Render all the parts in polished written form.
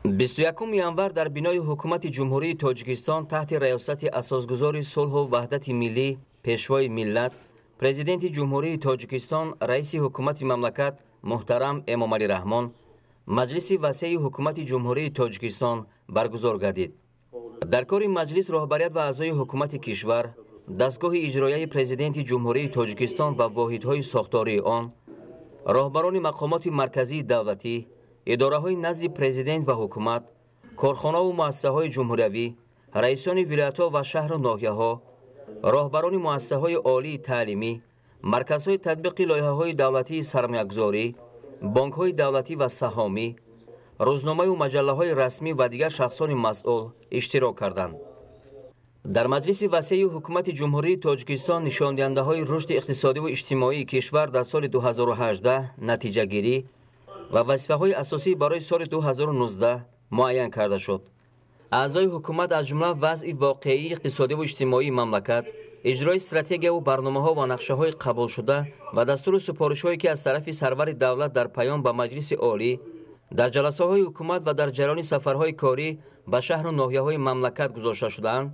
21 январ дар бинои Ҳукумати Ҷумҳурии Тоҷикистон таҳти раёсати Асосгузори сулҳу ваҳдати миллӣ, Пешвои миллат, Президенти Ҷумҳурии Тоҷикистон, Раиси Ҳукумати мамлакат муҳтарам Эмомалӣ Раҳмон Маҷлиси васеи Ҳукумати Ҷумҳурии Тоҷикистон баргузор гардид. Дар кори маҷлис роҳбарият ва аъзои ҳукумати кишвар, дастгоҳи иҷроияи Президенти Ҷумҳурии Тоҷикистон ва воҳидҳои сохтории он, роҳбарони мақомоти марказии давлатӣ, идораҳои назди президент ва ҳукумат, корхонаву муассисаҳои ҷумҳуриявӣ, раисони вилоятҳо ва шаҳру ноҳияҳо, роҳбарони муассисаҳои олии таълимӣ, марказҳои татбиқи лоиҳаҳои давлатии сармоягузорӣ, бонкҳои давлатӣ ва саҳомӣ, рӯзномаю маҷаллаҳои расмӣ ва дигар шахсони масъул иштирок карданд. Дар Маҷлиси васеи Ҳукумати Ҷумҳурии Тоҷикистон нишондиҳандаҳои рушди иқтисодиву иҷтимоии кишвар дар соли 2018 натиҷагирӣ ва вазифаҳои асосӣ барои соли 2019 муайян карда шуд. Аъзои ҳукумат аз ҷумла вазъи воқеии иқтисодиву иҷтимоии мамлакат, иҷрои стратегияву барномаҳо ва нақшаҳои қабулшуда ва дастуру супоришҳое, ки аз тарафи сарвари давлат дар паём ба Маҷлиси Олӣ, дар ҷаласаҳои ҳукумат ва дар ҷараёни сафарҳои корӣ ба шаҳру ноҳияҳои мамлакат гузошта шудаанд,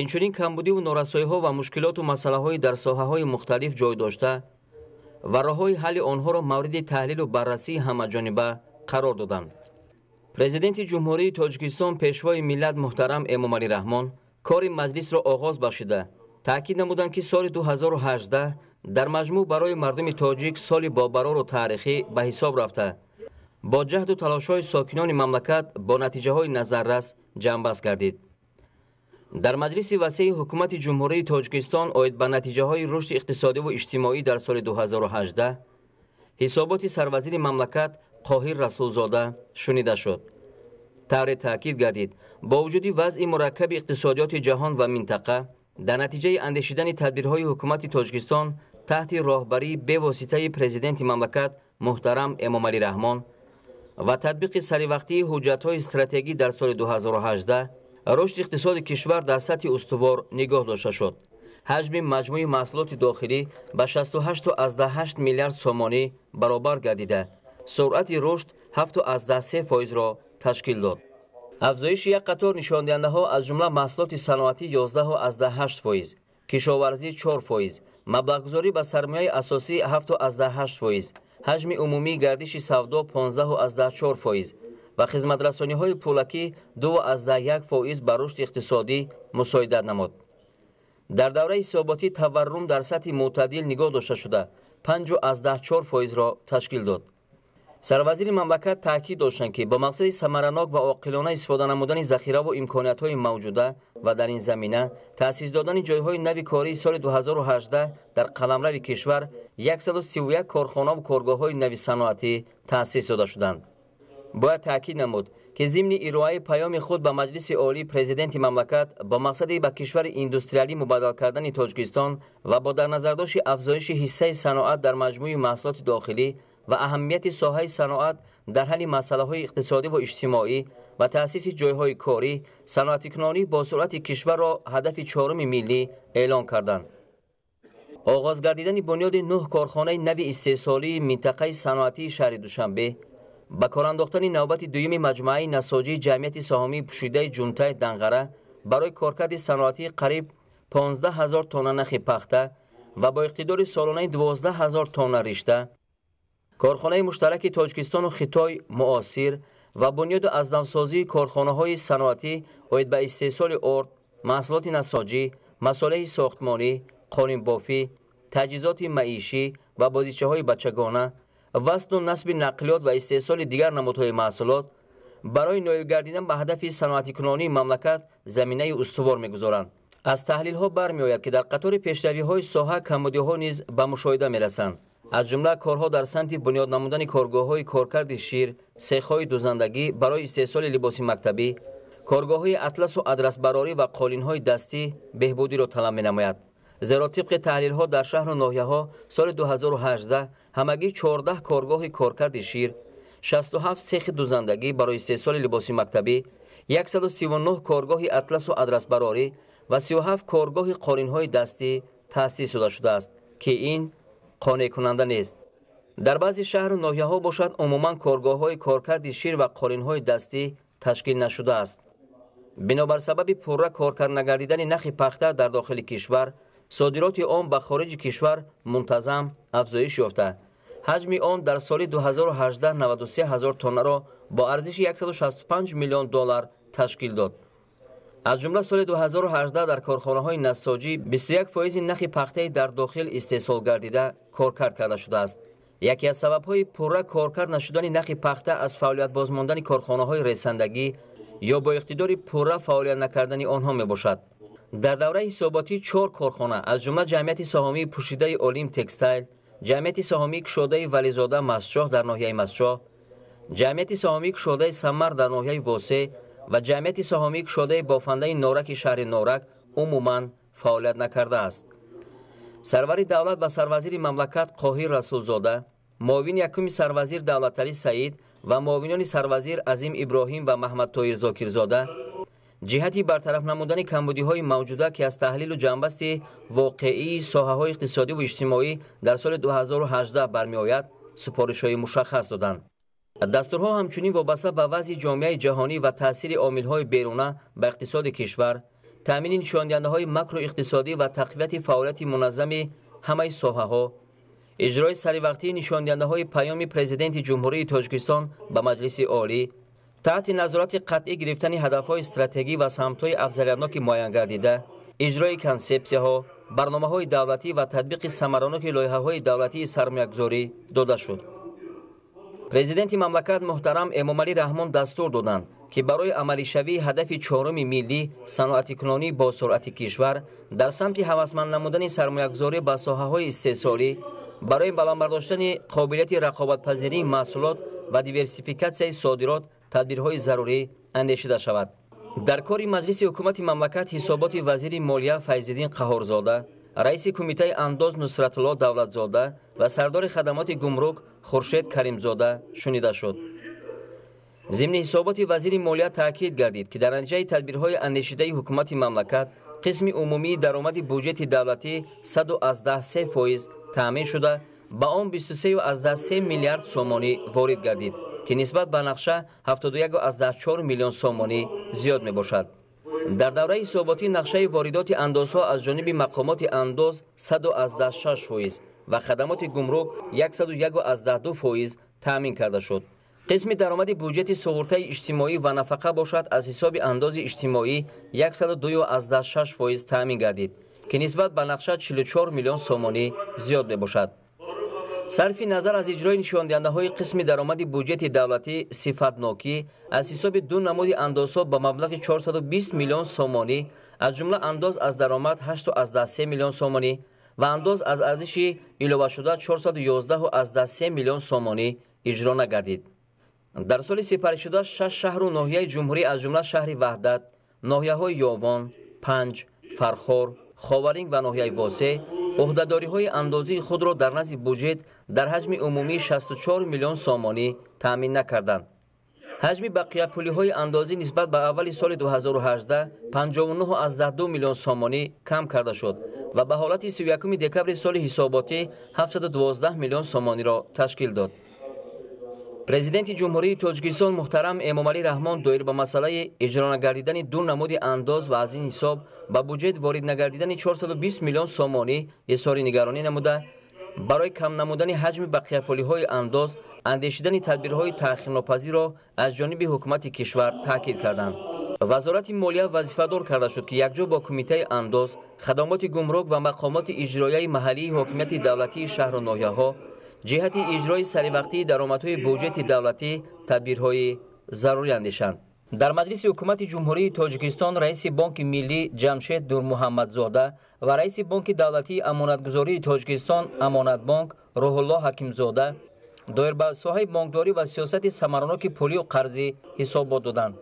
инчунин камбудиву норасоиҳо ва мушкилоту масъалаҳои дар соҳаҳои мухталиф ҷой дошта ва роҳҳои ҳалли онҳоро мавриди таҳлилу баррасии ҳамаҷониба қарор доданд. Президенти Ҷумҳурии Тоҷикистон, Пешвои миллат муҳтарам Эмомалӣ Раҳмон кори маҷлисро оғоз бахшида, таъкид намуданд, ки соли 2018 дар маҷмӯъ барои мардуми тоҷик соли бобарору таърихӣ ба ҳисоб рафта, бо ҷаҳду талошҳои сокинони мамлакат бо натиҷаҳои назаррас ҷамъбаст гардид. Дар Маҷлиси васеи Ҳукумати Ҷумҳурии Тоҷикистон оид ба натиҷаҳои рушди иқтисодиву иҷтимоӣ дар соли 2018 ҳисоботи сарвазири мамлакат Қоҳир Расулзода шунида шуд. Тавре таъкид гардид, бо вуҷуди вазъи мураккаби иқтисодиёти ҷаҳон ва минтақа, дар натиҷаи андешидани тадбирҳои Ҳукумати Тоҷикистон таҳти роҳбарии бевоситаи Президенти мамлакат муҳтарам Эмомалӣ Раҳмон ва татбиқи саривақтии ҳуҷҷатҳои стратегӣ дар соли 2018 рушди иқтисоди кишвар дар сатҳи устувор нигоҳ дошта шуд. Ҳаҷми маҷмӯи маҳсулоти дохилӣ ба 68,8 миллиард сомонӣ баробар гардида, суръати рушд 7,3 фоизро ташкил дод. Афзоиши як қатор нишондиҳандаҳо, аз ҷумла маҳсулоти саноатӣ 11,8 фоиз, кишоварзӣ 4 фоиз, маблағгузорӣ ба сармояи асосӣ 7,8 фоиз, ҳаҷми умумии гардиши савдо 15,4 фоиз ва хизматрасониҳои пулакӣ 2,1 фоиз ба рушди иқтисодӣ мусоидат намуд. Дар давраи ҳисоботӣ таваррум дар сатҳи мӯътадил нигоҳ дошта шуда, 5,4 фоизро ташкил дод. Сарвазири мамлакат таъкид доштанд, ки бо мақсади самаранок ва оқилона истифода намудани захираву имкониятҳои мавҷуда ва дар ин замина таъсис додани ҷойҳои нави кории соли 2018 дар қаламрави кишвар 131 корхонаву коргоҳҳои нави саноатӣ таъсис дода шуданд. Бояд таъкид намуд, ки зимни ироаи паёми худ ба Маҷлиси Олӣ Президенти мамлакат бо мақсади ба кишвари индустриалӣ мубаддал кардани Тоҷикистон ва бо дар назардошти афзоиши ҳиссаи саноат дар маҷмӯи маҳсулоти дохилӣ ва аҳамияти соҳаи саноат дар ҳалли масъалаҳои иқтисодиву иҷтимоӣ ва таъсиси ҷойҳои корӣ, саноатикунонӣ бо суръати кишварро ҳадафи чоруми миллӣ эълон карданд. Оғоз гардидани бунёди нӯҳ корхонаи нави истеҳсолии минтақаи саноатии шаҳри Душанбе, ба кор андохтани навбати дуюми маҷмӯаи насоҷии ҷамъияти саҳомии пӯшидаи Ҷунтаи Данғара барои коркарди саноатии қариб 15 ҳазор тонна нахи пахта ва бо иқтидори солонаи 12 ҳазор тонна ришта, корхонаи муштараки Тоҷикистону Хитой муосир ва бунёду азнавсозии корхонаҳои саноатӣ оид ба истеҳсоли орд, маҳсулоти насоҷӣ, масолеҳи сохтмонӣ, қолинбофӣ, таҷҳизоти маишӣ ва бозичаҳои бачагона, васлу насби нақлиёт ва истеҳсоли дигар намудҳои маҳсулот барои ноил гардидан ба ҳадафи саноатикунонии мамлакат заминаи устувор мегузоранд. Аз таҳлилҳо бармеояд, ки дар қатори пешравиҳои соҳа камбудиҳо низ ба мушоҳида мерасанд. Аз ҷумла корҳо дар самти бунёд намудани коргоҳҳои коркарди шир, сехҳои дузандагӣ барои истеҳсоли либоси мактабӣ, коргоҳҳои атласу адрасбарорӣ ва қолинҳои дастӣ беҳбудиро талаб менамояд. Зеро тибқи таҳлилҳо дар шаҳру ноҳияҳо соли 2018 ҳамагӣ 14 коргоҳи коркарди шир, 67 сехи дузандагӣ барои истеҳсоли либоси мактабӣ, 139 коргоҳи атласу адрасбарорӣ ва 37 коргоҳи қолинҳои дастӣ таъсис дода шудааст, ки ин қонеъкунанда нест. Дар баъзе шаҳру ноҳияҳо бошад, умуман коргоҳҳои коркарди шир ва қолинҳои дастӣ ташкил нашудааст. Бинобар сабаби пурра коркард нагардидани нахи пахта дар дохили кишвар, содироти он ба хориҷи кишвар мунтазам афзоиш ёфта, ҳаҷми он дар соли 2018 93 ҳазор тоннаро бо арзиши 165 миллион доллар ташкил дод. Аз ҷумла соли 2018 дар корхонаҳои насоҷӣ 21% нахи пахтаи дар дохил истеҳсол гардида коркард карда шудааст. Яке аз сабабҳои пурра коркард нашудани нахи пахта аз фаъолият бозмондани корхонаҳои ресандагӣ ё бо иқтидори пурра фаъолият накардани онҳо мебошад. Дар давраи ҳисоботӣ 4 корхона, аз ҷумла ҷамъияти саҳомии пӯшидаи Олим Текстайл, ҷамъияти саҳомии кушодаи Вализода Мастчоҳ дар ноҳияи Мастчоҳ, ҷамъияти саҳомии кушодаи Самар дар ноҳияи Восе ва ҷамъияти саҳомии кушодаи бофандаи Нораки шаҳри Норак умуман фаъолият накардааст. Сарвари давлат ба сарвазири мамлакат Қоҳир Расулзода, муовини якуми сарвазир Давлаталӣ Саид ва муовинони сарвазир Азим Иброҳим ва Маҳмадтоир Зокирзода ҷиҳати бартараф намудани камбудиҳои мавҷуда, ки аз таҳлилу ҷамъбасти воқеии соҳаҳои иқтисодиву иҷтимоӣ дар соли 2018 бармеояд, супоришҳои мушаххас доданд. Дастурҳо ҳамчунин вобаста ба вазъи ҷомеаи ҷаҳонӣ ва таъсири омилҳои беруна ба иқтисоди кишвар, таъмини нишондиҳандаҳои макроиқтисодӣ ва тақвияти фаъолияти муназзами ҳамаи соҳаҳо, иҷрои саривақтии нишондиҳандаҳои паёми Президенти Ҷумҳурии Тоҷикистон ба Маҷлиси Олӣ, таҳти назорати қатъӣ гирифтани ҳадафҳои стратегӣ ва самтҳои афзалиятноки муайянгардида, иҷрои консепсияҳо, барномаҳои давлатӣ ва татбиқи самараноки лоиҳаҳои давлатии сармоягузорӣ дода шуд. Президенти мамлакат муҳтарам Эмомалӣ Раҳмон дастур доданд, ки барои амалишавии ҳадафи чоруми миллӣ саноатикунонӣ бо суръати кишвар дар самти ҳавасманд намудани сармоягузорӣ ба соҳаҳои истеҳсолӣ, барои баланд бардоштани қобилияти рақобатпазирии маҳсулот ва диверсификатсияи содирот тадбирҳои зарурӣ андешида шавад. Дар кори Маҷлиси ҳукумати мамлакат ҳисоботи вазири молия Файзиддин Қаҳорзода, раиси кумитаи андоз Нусратулло Давлатзода ва сардори хадамоти гумрук Хуршед Каримзода шунида шуд. Зимни ҳисоботи вазири молия таъкид гардид, ки дар натиҷаи тадбирҳои андешидаи ҳукумати мамлакат қисми умумии даромади буҷети давлатӣ 100,3% таъмин шуда, ба он 23,3 миллиард сомонӣ ворид гардид, ки нисбат ба нақша 71,4 миллион сомонӣ зиёд мебошад. Дар давраи ҳисоботӣ нақшаи воридоти андозҳо аз ҷониби мақомоти андоз 100,6% ва хадамоти гумрук 101,2% таъмин карда шуд. Қисми даромади буҷети суғуртаи иҷтимоӣ ва нафақа бошад аз ҳисоби андози иҷтимоӣ 102,6% таъмин гардид, ки нисбат ба нақша 44 миллион сомонӣ зиёд мебошад. Сарфи назар аз иҷрои нишондиҳандаҳои қисми даромади буҷети давлатӣ сифатнокӣ аз ҳисоби ду намуди андозҳо ба маблағи 420 миллион сомонӣ, аз ҷумла андоз аз даромад 8,3 миллион сомонӣ ва андоз аз арзиши иловашуда 411,3 миллион сомонӣ иҷро нагардид. Дар соли сипаришуда 6 шаҳру ноҳияи ҷумҳурӣ, аз ҷумла шаҳри Ваҳдат, ноҳияҳои Ёвон, Панҷ, Фархор, Ховаринг ва ноҳияи Восе ӯҳдадориҳои андозии худро дар назди буҷет дар ҳаҷми умумии 64 миллион сомонӣ таъмин накарданд. Ҳаҷми бақияпулиҳои андозӣ нисбат ба аввали соли 2018 59,2 миллион сомонӣ кам карда шуд ва ба ҳолати 31 декабри соли ҳисоботӣ 712 миллион сомониро ташкил дод. Президенти Ҷумҳурии Тоҷикистон муҳтарам Эмомалӣ Раҳмон доир ба масъалаи иҷро нагардидани ду намуди андоз ва аз ин ҳисоб ба буҷет ворид нагардидани 420 миллион сомонӣ изҳори нигаронӣ намуда, барои кам намудани ҳаҷми бақияпулиҳои андоз андешидани тадбирҳои таъхирнопазирро аз ҷониби ҳукумати кишвар таъкид карданд. Вазорати молия вазифадор карда шуд, ки якҷо бо кумитаи андоз, хадамоти гумрук ва мақомоти иҷроияи маҳаллии ҳокимияти давлатии шаҳру ноҳияҳо ҷиҳати иҷрои саривақтии даромадҳои буҷети давлатӣ тадбирҳои зарурӣ андешанд. Дар Маҷлиси ҳукумати Ҷумҳурии Тоҷикистон раиси Бонки Миллӣ Ҷамшед Дурмуҳаммадзода ва раиси Бонки давлатии амонатгузории Тоҷикистон Амонатбонк Рӯҳулло Ҳакимзода доир ба соҳаи бонкдорӣ ва сиёсати самараноки пулию қарзӣ ҳисобот доданд.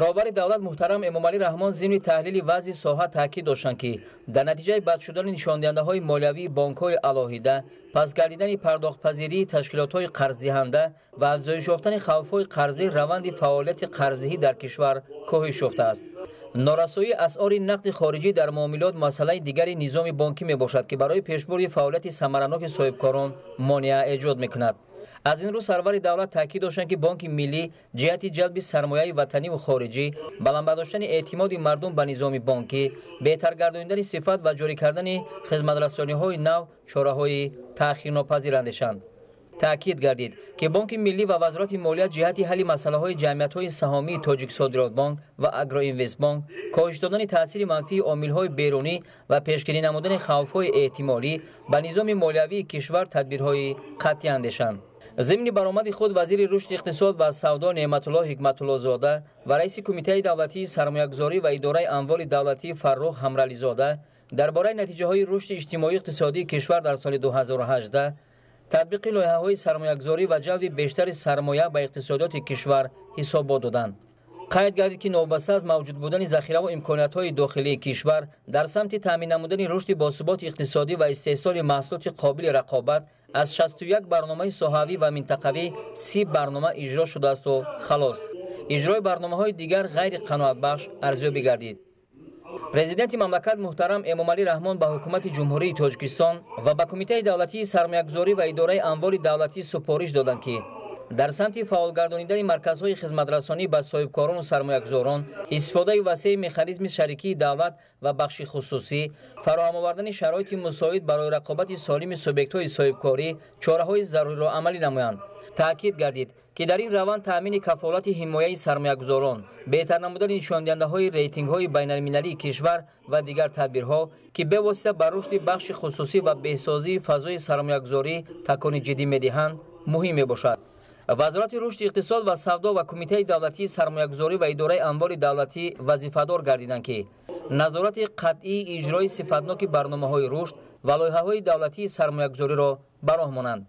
Роҳбари давлат муҳтарам Эмомалӣ Раҳмон зимни таҳлили вазъи соҳа таъкид доштанд, ки дар натиҷаи бад шудани нишондиҳандаҳои молиявии бонкҳои алоҳида, пас гардидани пардохтпазирии ташкилотҳои қарздиҳанда ва афзоиш ёфтани хавфҳои қарзӣ раванди фаъолияти қарздиҳӣ дар кишвар коҳиш ёфтааст. Норасоии асъори нақди хориҷӣ дар муомилот масъалаи дигари низоми бонкӣ мебошад, ки барои пешбурди фаъолияти самараноки соҳибкорон монеа эҷод мекунад. Аз ин рӯ сарвари давлат таъкид доштанд, ки Бонки Миллӣ ҷиҳати ҷалби сармояи ватаниву хориҷӣ, баланд бардоштани эътимоди мардум ба низоми бонкӣ, беҳтар гардонидани сифат ва ҷорӣ кардани хизматрасониҳои нав чораҳои таъхирнопазир андешанд. Таъкид гардид, ки Бонки Миллӣ ва Вазорати молия ҷиҳати ҳалли масъалаҳои ҷамъиятҳои саҳомии Тоҷиксодиротбонк ва Агроинвестбонк, коҳиш додани таъсири манфии омилҳои берунӣ ва пешгирӣ намудани хавфҳои эҳтимолӣ ба низоми молиявии кишвар тадбирҳои қатъӣ андешанд. Зимни баромади худ вазири рушди иқтисод ва савдо Неъматулло Ҳикматуллозода ва раиси Кумитаи давлатии сармоягузорӣ ва идораи амволи давлатӣ Фаррух Ҳамрализода дар бораи натиҷаҳои рушди иҷтимоию иқтисодии кишвар дар соли 2018, татбиқи лоиҳаҳои сармоягузорӣ ва ҷалби бештари сармоя ба иқтисодиёти кишвар ҳисобот доданд. Қайд гардид, ки новобаста аз мавҷуд будани захираву имкониятҳои дохилии кишвар дар самти таъмин намудани рушди босуботи иқтисодӣ ва истеҳсоли маҳсулоти қобили рақобат, аз 61 барномаи соҳавӣ ва минтақавӣ 30 барнома иҷро шудаасту халос. Иҷрои барномаҳои дигар ғайри қаноатбахш арзёбӣ гардид. Президенти мамлакат муҳтарам Эмомалӣ Раҳмон ба Ҳукумати Ҷумҳурии Тоҷикистон ва ба Кумитаи давлатии сармоягузорӣ ва идораи амволи давлатӣ супориш доданд, ки дар самти фаъолгардонидани марказҳои хизматрасонӣ ба соҳибкорону сармоягузорон, истифодаи васеи механизми шарикии давлат ва бахши хусусӣ, фароҳам овардани шароити мусоид барои рақобати солими субъектҳои соҳибкорӣ чораҳои заруриро амалӣ намоянд. Таъкид гардид, ки дар ин раванд таъмини кафолати ҳимояи сармоягузорон, беҳтар намудани нишондиҳандаҳои рейтингҳои байналмилалии кишвар ва дигар тадбирҳо, ки бевосита ба рушди бахши хусусӣ ва беҳсозии фазои сармоягузорӣ такони ҷиддӣ медиҳанд, муҳим мебошад. Вазорати рушди иқтисод ва савдо ва Кумитаи давлатии сармоягузорӣ ва идораи амволи давлатӣ вазифадор гардиданд, ки назорати қатъии иҷрои сифатноки барномаҳои рушд ва лоиҳаҳои давлатии сармоягузориро ба роҳ монанд.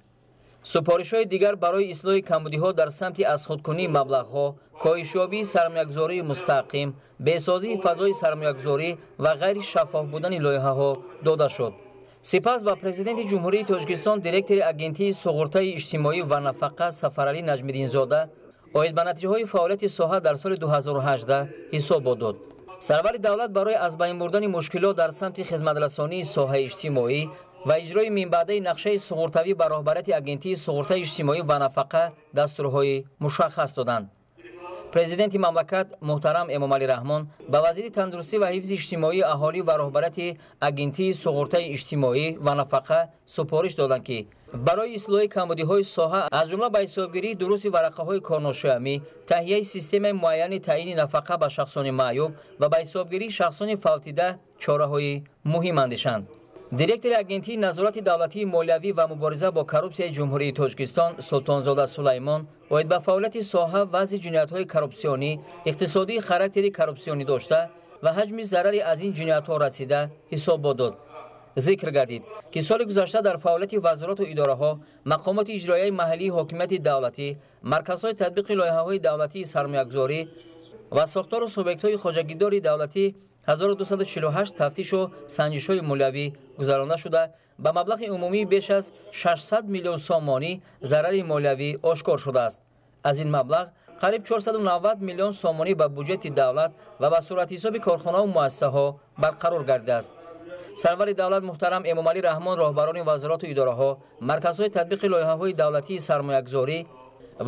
Супоришҳои дигар барои ислоҳи камбудиҳо дар самти аз худкунии маблағҳо, коҳишёбии сармоягузории мустақим, беҳсозии фазои сармоягузорӣ ва ғайри шаффоф будани лоиҳаҳо дода шуд. Сипас ба Президенти Ҷумҳурии Тоҷикистон директори Агентии суғуртаи иҷтимоӣ ва нафақа Сафаралӣ Наҷмиддинзода оид ба натиҷаҳои фаъолияти соҳа дар соли 2018 ҳисобот дод. Сарвари давлат барои аз байн бурдани мушкилот дар самти хизматрасонии соҳаи иҷтимоӣ ва иҷрои минбаъдаи нақшаи суғуртавӣ ба роҳбарияти Агентии суғуртаи иҷтимоӣ ва нафақа дастурҳои мушаххас доданд. Президенти мамлакат муҳтарам Эмомалӣ Раҳмон ба вазири тандурустӣ ва ҳифзи иҷтимоии аҳолӣ ва роҳбарияти Агентии суғуртаи иҷтимоӣ ва нафақа супориш доданд, ки барои ислоҳи камбудиҳои соҳа, аз ҷумла ба ҳисобгирии дурусти варақаҳои корношоямӣ, таҳияи системаи муайяни таъйини нафақа ба шахсони маъюб ва ба ҳисобгирии шахсони фавтида чораҳои муҳим андешанд. Директори Агентии назорати давлатии молиявӣ ва мубориза бо коррупсияи Ҷумҳурии Тоҷикистон Султонзода Сулаймон оид ба фаъолияти соҳа, вазъи ҷиноятҳои коррупсионӣ, иқтисодии характери коррупсионӣ дошта ва ҳаҷми зарари аз ин ҷиноятҳо расида ҳисобот дод. Зикр гардид, ки соли гузашта дар фаъолияти вазорату идораҳо, мақомоти иҷроияи маҳаллии ҳокимияти давлатӣ, марказҳои татбиқи лоиҳаҳои давлатии сармоягузорӣ ва сохтору субъектҳои хоҷагидори давлатӣ 1248 тафтишу санҷишҳои молиявӣ гузаронда шуда, ба маблағи умумии беш аз 600 миллион сомонӣ зарари молиявӣ ошкор шудааст. Аз ин маблағ қариб 490 миллион сомонӣ ба буҷети давлат ва ба суратҳисоби корхонаву муассисаҳо барқарор гардидааст. Сарвари давлат муҳтарам Эмомалӣ Раҳмон роҳбарони вазорату идораҳо, марказҳои татбиқи лоиҳаҳои давлатии сармоягузорӣ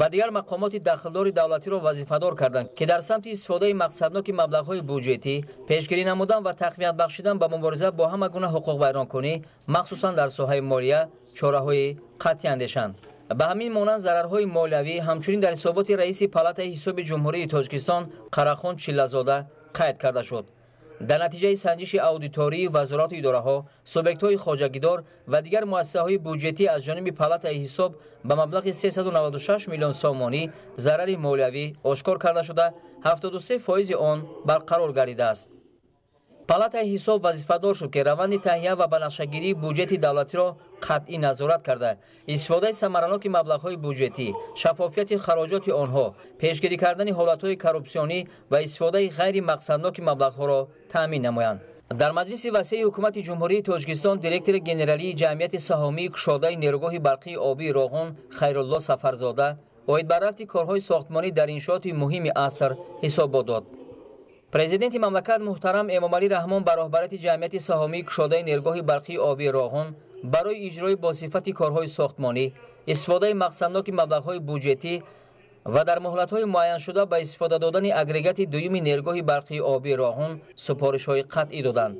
ва дигар мақомоти дахлдори давлатиро вазифадор карданд, ки дар самти истифодаи мақсадноки маблағҳои буҷетӣ, пешгирӣ намудан ва тақвият бахшидан ба мубориза бо ҳама гуна ҳуқуқвайронкунӣ, махсусан дар соҳаи молия, чораҳои қатъӣ андешанд. Ба ҳамин монанд зарарҳои молиявӣ ҳамчунин дар ҳисоботи раиси Палатаи ҳисоби Ҷумҳурии Тоҷикистон Қарахон Чиллазода қайд карда шуд. Дар натиҷаи санҷиши аудитории вазорату идораҳо, субъектҳои хоҷагидор ва дигар муассисаҳои буҷетӣ аз ҷониби Палатаи ҳисоб ба маблағи 396 миллион сомонӣ зарари молиявӣ ошкор карда шуда, 73 фоизи он барқарор гардидааст. Палатаи ҳисоб вазифадор шуд, ки раванди таҳия ва банақшагирии буҷети давлатиро қатъӣ назорат карда, истифодаи самараноки маблағҳои буҷетӣ, шаффофияти хароҷоти онҳо, пешгирӣ кардани ҳолатҳои коррупсионӣ ва истифодаи ғайри мақсадноки маблағҳоро таъмин намоянд. Дар маҷлиси васеи Ҳукумати Ҷумҳурии Тоҷикистон директори генералии ҷамъияти саҳомии кушодаи нерӯгоҳи барқии обии Роғун Хайрулло Сафарзода оид ба рафти корҳои сохтмонӣ дар иншооти муҳими аср ҳисобот дод. Президенти мамлакат муҳтарам Эмомалӣ Раҳмон ба роҳбарияти ҷамъияти саҳомии кушодаи нерӯгоҳи барқии обии Роғун барои иҷрои босифати корҳои сохтмонӣ, истифодаи мақсадноки маблағҳои буҷетӣ ва дар муҳлатҳои муайяншуда ба истифода додани агрегати дуюми нерӯгоҳи барқии обии Роғун супоришҳои қатъӣ доданд.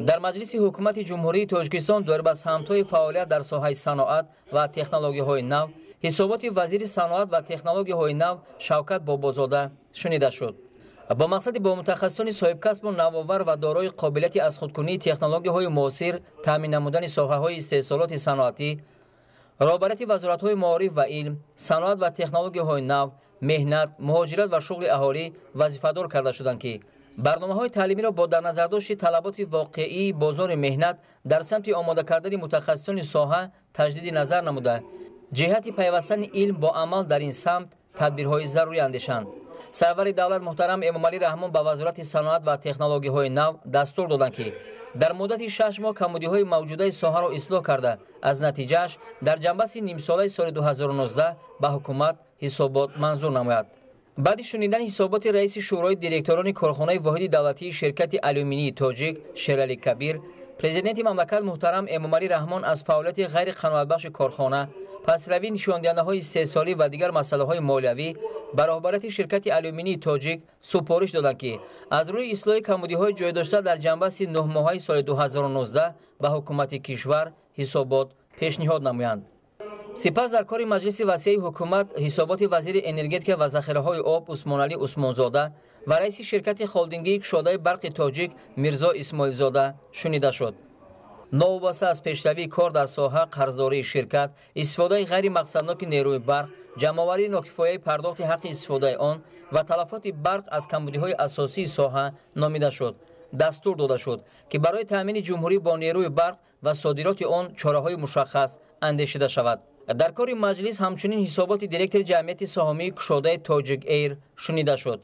Дар Маҷлиси Ҳукумати Ҷумҳурии Тоҷикистон доир ба самтҳои фаъолият дар соҳаи саноат ва технологияҳои нав ҳисоботи вазири саноат ва технологияҳои нав Шавкат Бобозода шунида шуд. Бо мақсади бо мутахассисони соҳибкасбу навовар ва дорои қобилияти аз худкунии технологияҳои муосир таъмин намудани соҳаҳои истеҳсолоти саноатӣ, роҳбарияти вазоратҳои маориф ва илм, саноат ва технологияҳои нав, меҳнат, муҳоҷират ва шуғли аҳолӣ вазифадор карда шуданд, ки барномаҳои таълимиро бо дар назардошти талаботи воқеии бозори меҳнат дар самти омода кардани мутахассисони соҳа таҷдиди назар намуда, ҷиҳати пайвастани илм бо амал дар ин самт тадбирҳои зарурӣ андешанд. Сарвари давлат муҳтарам Эмомалӣ Раҳмон ба Вазорати саноат ва технологияҳои нав дастур доданд, ки дар муддати 6 моҳ камбудиҳои мавҷудаи соҳаро ислоҳ карда, аз натиҷааш дар ҷанбасти нимсолаи соли 2019 ба ҳукумат ҳисобот манзур намояд. Баъди шунидани ҳисоботи раиси Шӯрои директорони корхонаи воҳиди давлатии ширкати алюминии тоҷик Шералӣ Кабир, президенти мамлакат муҳтарам Эмомалӣ Раҳмон аз фаъолияти ғайриқаноатбахши корхона, пасравии нишондиҳандаҳои истеҳсолӣ ва дигар масъалаҳои молиявӣ ба роҳбарияти ширкати алюминии тоҷик супориш доданд, ки аз рӯи ислоҳи камбудиҳои ҷойдошта дар ҷанбасти 9-моҳаи соли 2019 ба ҳукумати кишвар ҳисобот пешниҳод намоянд. Сипас дар кори Маҷлиси васеи ҳукумат ҳисоботи вазири энергетика ва захираҳои об Усмоналӣ Усмонзода ва раиси ширкати холдингии кушодаи барқи тоҷик Мирзо Исмоилзода шунида шуд. Новобаста аз пешравии кор дар соҳа, қарздории ширкат, истифодаи ғайримақсадноки нерӯи барқ, ҷамъоварии нокифояи пардохти ҳаққи истифодаи он ва талафоти барқ аз камбудиҳои асосии соҳа номида шуд. Дастур дода шуд, ки барои таъмини ҷумҳурӣ бо нерӯи барқ ва содироти он чораҳои мушаххас андешида шавад. Дар кори маҷлис ҳамчунин ҳисоботи директори ҷамъияти саҳомии кушодаи Тоҷик Эйр шунида шуд.